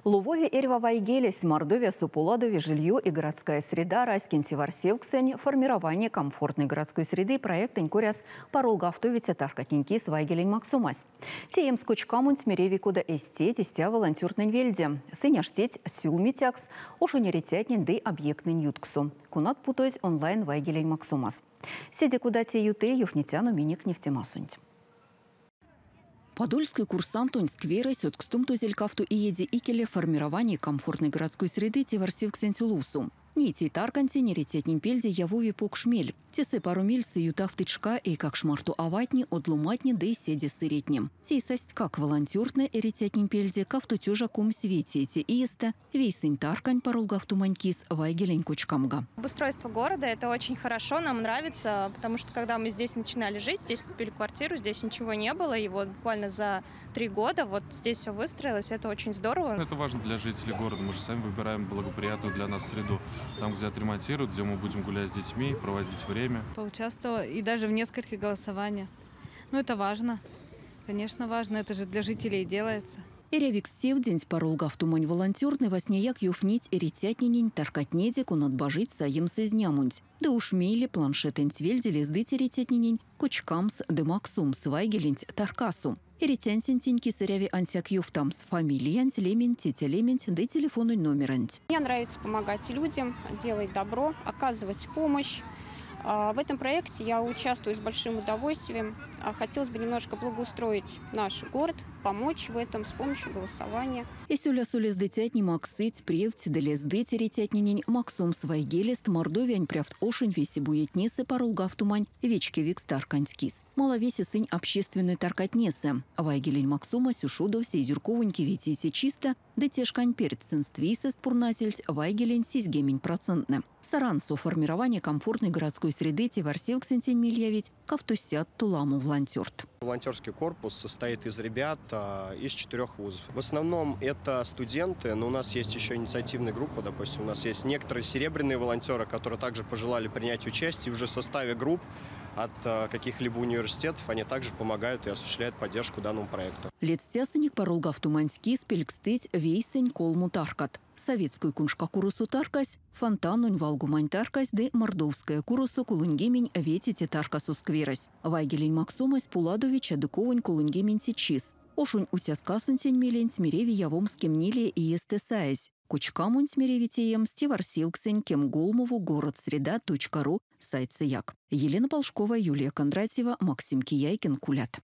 Ловови эрьва вайгелесь. Мордовиясо поладови «Жилье и городская среда» раськень теварсевксэнь «Формирование комфортной городской среды» проектэнь коряс паролгавтовиця таркатнень кис вайгелень максомась. Теемс кочкамонть мереви кода эстеть, истя волонтёртнэнь вельде. Сынь аштить сюлмицякс ошонь эрицятнень ды объекттнэнь ютксо. Конат путозь онлайн вайгелень максомас. Седе кода те юты, ёвтнетяно минек невтемасонть. Подольской курсантонь скверэсь одкстомтозель кавто иеде икеле «Формирование комфортной городской среды» теварсевксэнть лувсо. Ней те таркантень эрицятнень пельде явови покш мель. Тесэ паро мельсэ ютавтыть шка эйкакш марто аватне, од ломантне ды седе сыретне. Тей састькак волонтёртнэ эрицятнень пельде 2025 иестэ вейсэнь таркань паролгавтомань кис вайгелень кочкамга. Обустройство города – это очень хорошо, нам нравится, потому что когда мы здесь начинали жить, здесь купили квартиру, здесь ничего не было, и вот буквально за 3 года вот здесь все выстроилось, это очень здорово. Это важно для жителей города. Мы же сами выбираем благоприятную для нас среду. Там, где отремонтируют, где мы будем гулять с детьми, проводить время. Поучаствовала и даже в нескольких голосованиях. Ну, это важно. Конечно, важно. Это же для жителей делается. Эрявикс тевденть паролгавтомань волонтёртнэ васняяк ёвтнить эрицятненень таркатнеде, конат бажить саемс изнямонть. Ды уш мейле планшетэнть вельде лездыть эрицятненень кочкамс ды максомс вайгеленть таркасо. Эрицянтень тень кис эряви ансяк ёвтамс фамилиянть, лементь, тетялементь ды телефононь номерэнть. Мне нравится помогать людям, делать добро, оказывать помощь. В этом проекте я участвую с большим удовольствием. Хотелось бы немножко благоустроить наш город, помочь в этом с помощью голосования. Эсь олясо лездыцятне максыть превть ды лездыть эрицятненень максомс вайгелест Мордовиянь прявт ошонь весе буетнесэ паролгавтомань вечкевикс тарканть кис. Малав весе сынь общественной таркатнесэ. Вайгелень максомась ушодовсь эйзюрковонь 9 чистэ, ды те шкань перть сынст вийсэст пурназельть вайгелень 70 проценттнэ. Сарансо «Формирование комфортной городской среды» теварсевксэнтень мель явить 200 ламо волонтёрт. Волонтерский корпус состоит из ребят из четырех вузов. В основном это студенты, но у нас есть еще инициативная группа, допустим, у нас есть некоторые серебряные волонтеры, которые также пожелали принять участие уже в составе групп от каких-либо университетов, они также помогают и осуществляют поддержку данному проекту. Ледстясынек паролгавтоманть кис пелькстыть вейсэнь колмо таркат. Советской куншкакуросо таркась, Фонтанонь валгомань таркась ды Мордовская куросо 35 таркасо скверэсь. Вайгелень максомась поладови чадыковонь 30 чис. Ошонь уцяскасонть меленть мереви явомс 14 иестэ саезь. Кочкамонть мереви теемс теварсевксэнь 13 городсреда.ру сайтсэяк. Елена Полшкова, Юлия Кондратьева, Максим Кияйкин, Кулят.